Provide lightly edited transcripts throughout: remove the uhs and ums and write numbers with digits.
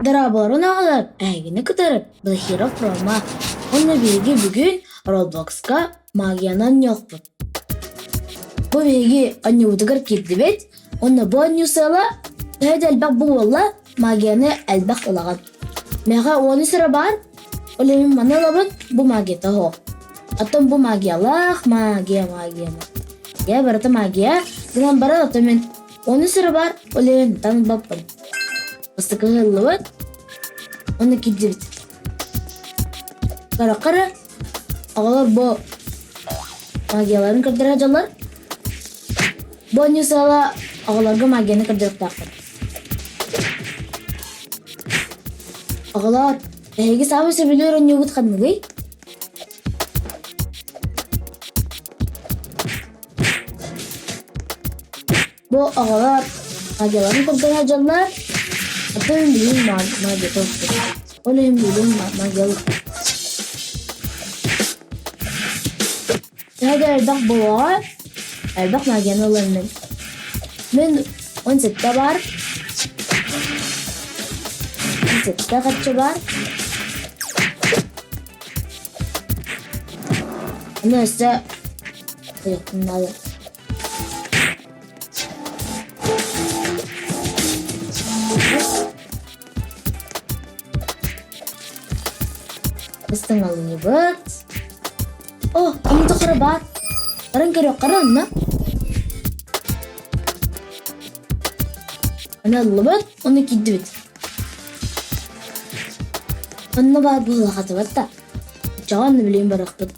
Дорооболорун оҕолор, эһигини кытары Блохиров Рома уонна биһиги бүгүн Roblox-ка магияны оонньуохпут. Бу биһиги оонньуубутугар киирдибит уонна бу оонньуу сыала төһө да элбэх буолла магияны элбэх ылаҕын. Миэхэ уонус эрэ баар, ол иһин маны ылабын, бу магията суох. Оттон бу магиялаах магия магия магия барыта магия гынан баран оттон мин уонус эрэ баар, ол иһин таҥныбаппын. Бастакы ыһыллыбыт, уонна киирдибит. Көрөххө оҕолор бу магияларын көрдөрө дьоллор. Бу оонньуу сыала оҕолорго магияны көрдөрүөхтээхпит. Оҕолоор, эһиги саамай сөбүлүүр оонньуугут ханныгый? Бу оҕолор магияларын көрдөрө дьоллор, оттон билигин магията охтубут. Ол иһин билигин магиялык. Төһө да элбэх буолуоҕа, элбэх магияны ылан мин. Мин 17 баар, 17 харчы баар. Аны өссө наада. Ыстаҥалыыбыт. О, онно хара баар. Баран көрүөххэ эрэ онно. Аны ыллыбыт, онно киирдибит. Онно баар буоллахатыбыт да. Оччоҕо онно билигин барыахпыт.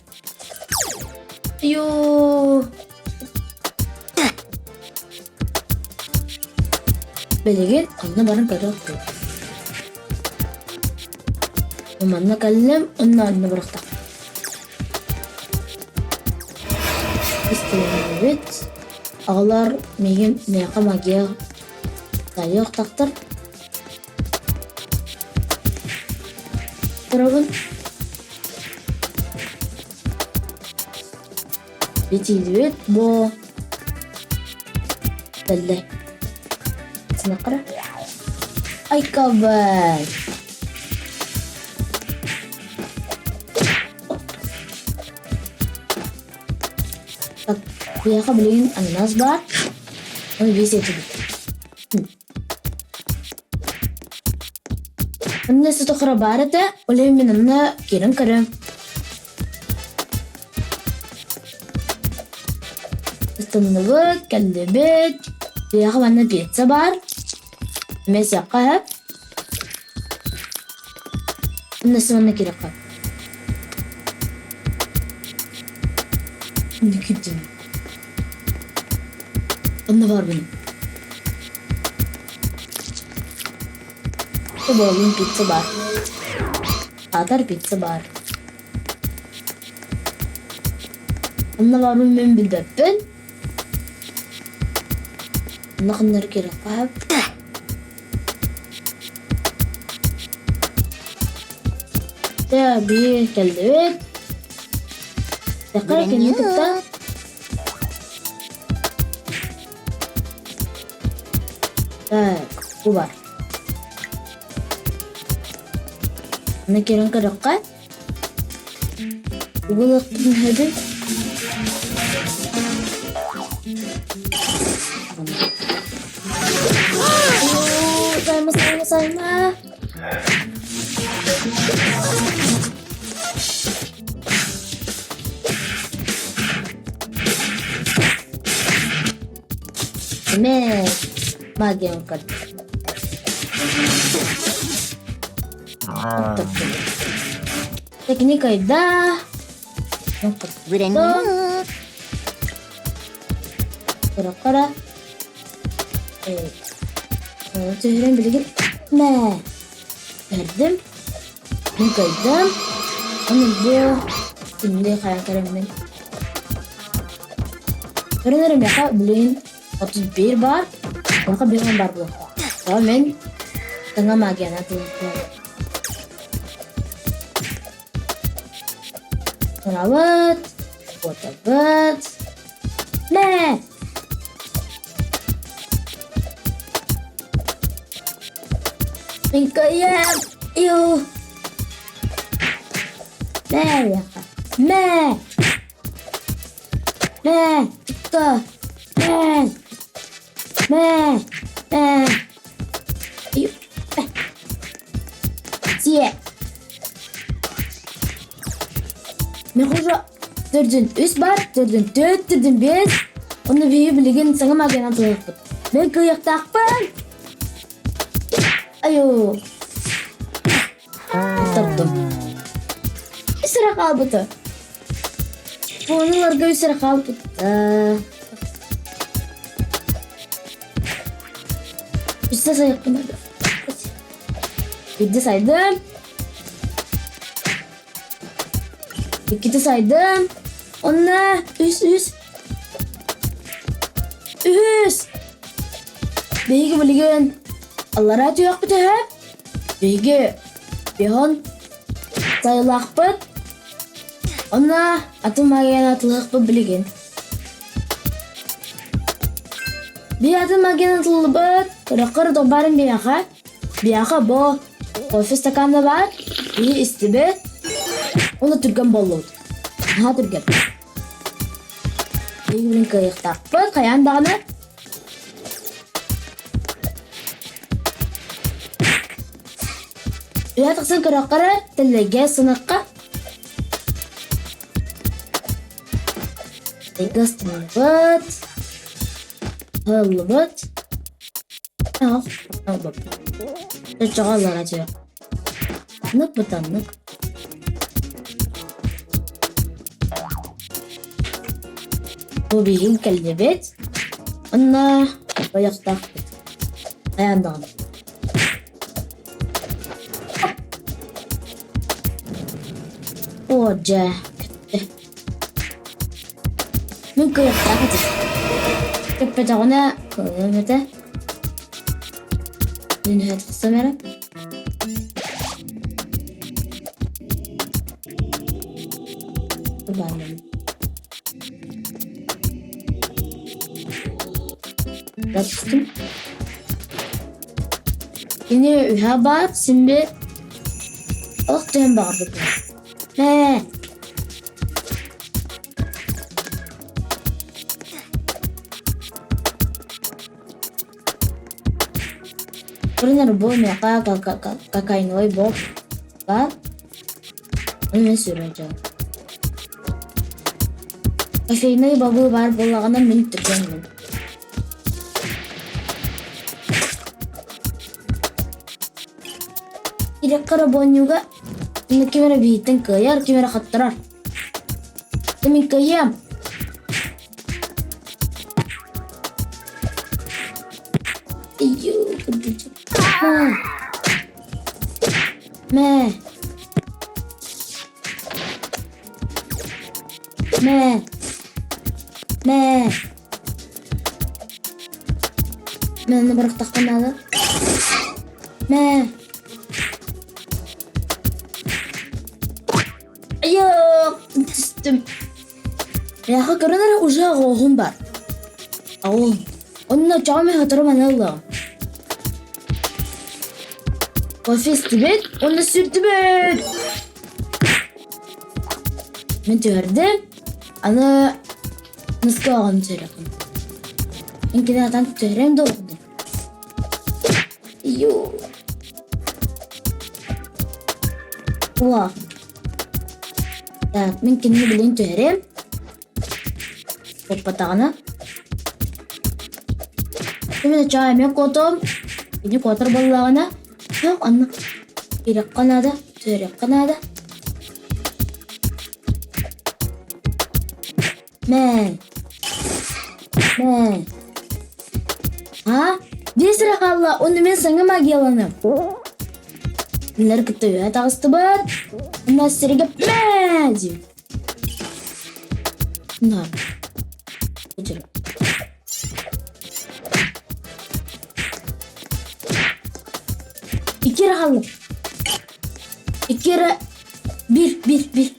Йоо. Билигин онно баран көрүөхпүт. Манна кэллим, онно онно барахтах. Истибит. Оҕолор миигин миэхэ магия тайыахтахтар. Турабын. Битиилибит бу Тэллэй. Сынакара. Айкабай. Так, куйаха билигин ананас баар. Оны биэс этибит. Онно сытохоро баар этэ, ол иһин мин онно киирэн көрөм. Ыстынныбыт, кэллибит. Биһиэхэ манна пицца баар. Эмиэ сиэххэ сөп. Онно манна киириэххэ. Онно киирдим. Онно баарбын. Буоллун пицца баар. Аатар пицца баар. Онно баарбын мин билбэппин. Онно ханнары киириэххэ сөп. Дьэ, биһиги кэллибит. Тэххэ кинини кытта Так, бу бар. Аны киирэн көрүөххэ. Тугу ылыахпытын сөбүй? Сайма, сайма, сайма. Эмээ, магияны көрдө. Техникайда Кыра-кыра түһэрэн билигин мээ түһэрдим мин кыайдым ону бу күндү хайа көрөммүн көрөн эрэ миэхэ билигин 31 баар миэхэ 5 баар буолуохтаах тоҕо мин саҥа магияны атыылаһыам Турабыт, куотабыт. Мэ! Мин кыайыам! Ю! Мэ! Мэ! Мэ! Тутта! Мэ! Мэ! Мэ! Ю! Сиэ! Мен уже төрдүн үс бар, төрдүн төрт, төрдүн бес. Оны биһи билигин саҥа магынан тылыахпыт. Мен кыайыахтаахпын! Айуу! Таптым. Үс эрэ хаалбыта. Фонуларга үс эрэ хаалбыта. Үстэ сайыппын Биирдэ сайдым. Иккитэ сайдым. Онно үс үс. Үһүс. Биһиги билигин аллараа түһүөхпүт үһү. Биһиги биһон сайылаахпыт. Онно атын магияны атылыахпыт билигин. Биһи атын магияны атыллыбыт. Көрөххө барын биһиэхэ. Биһиэхэ бу кофе стакана баар. Биһи истибит. Уонна түргэн буоллубут. Наһаа түргэн. Биһиги билин кыайыахтаахпыт. Хайаан даҕаны Үһэ тахсан көрөххө эрэ, тэллэйгэ сынахха Тэллэйгэ ыстаммыт, ыһыллыбыт. Чочоҕо ылара дьэ. Нык бытаннык. Бу биһигин кэллибит. Онно ойохтоохпут. Айан даҕаны. Оо дьэ, көттө. Мин кыайыахтаах этим. Көппөтөҕүнэ кыайыам этэ. Мин тахсам эрэ. Түстүм. Кини үһэ баар син бир олох түһэн баҕарбыт. Мээ. Например, бу миэхэ кокаиновый боб баар. Ону мен сүрүн Кофейный бобу баар буоллаҕына мин түргэнмин. Ирэккэ оробуонньуга ким эрэ биһиттэн кыайар, ким эрэ хаттарар. Мин кыайыам. Мэ. Мэ. Мэ. Мэни бырахтахха наада. Мэ. Айыы, түстүм. Миэхэ көрөн эрэ уже оҕуһум бар. Оҕуһум. Онно чоҕом сотору маны ыллаҕым. Кофе истибит, уонна сүрдүбүт. Мин түһэрдим. Аны Ныска оҕом сүрэхим. Мин кини атан түһэрем да олордум. Ю. Уа. Так, мин кинини билин түһэрем. Куоппатаҕына. Мин оччоҕо эмиэ куотуом. Кини куотар буоллаҕына, суох оннук киириэххэ наада, түһэриэххэ наада. Мэ. Мэ. А? Биэс эрэ хаалла, уонна мин саҥа магияланым. Кинилэр кытта үөһэ таҕыстыбыт. Уонна сиргэ мэ диим. На. Икки эрэ хаалла. Икки эрэ биир, биир, биир.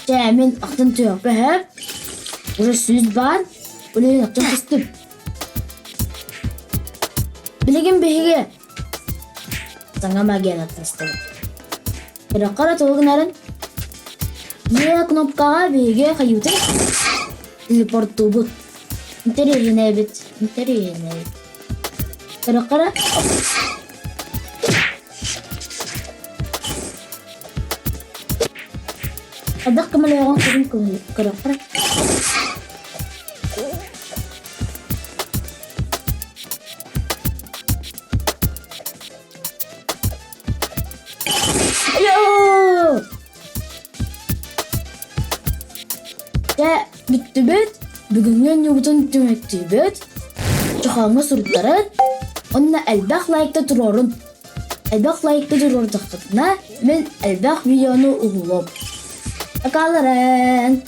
Чэ, мин ахтан түһүөхпэ сөп. Уже сүүс баар. Үлэһин ахтан түстүм. Билигин биһиги. Саҥа магияны аттастыбыт. Үрэххэ эрэ тугу гынарын? Е кнопкаҕа биһиги хайыытын телепортуубут. Интэриэһинэйбит, интэриэһинэй. Үрэххэ эрэ Хайдах көмөлөһөҕүн көрүн көрүөххэ эрэ. Дьэ, бүттүбүт. Бүгүҥҥү оонньуубутун түмүктүүбүт. Чохооҥҥо суруттарын уонна элбэх лайкта туруорун. Элбэх лайкта туруордаххытына, мин элбэх видеону уһулуом. Акааларын!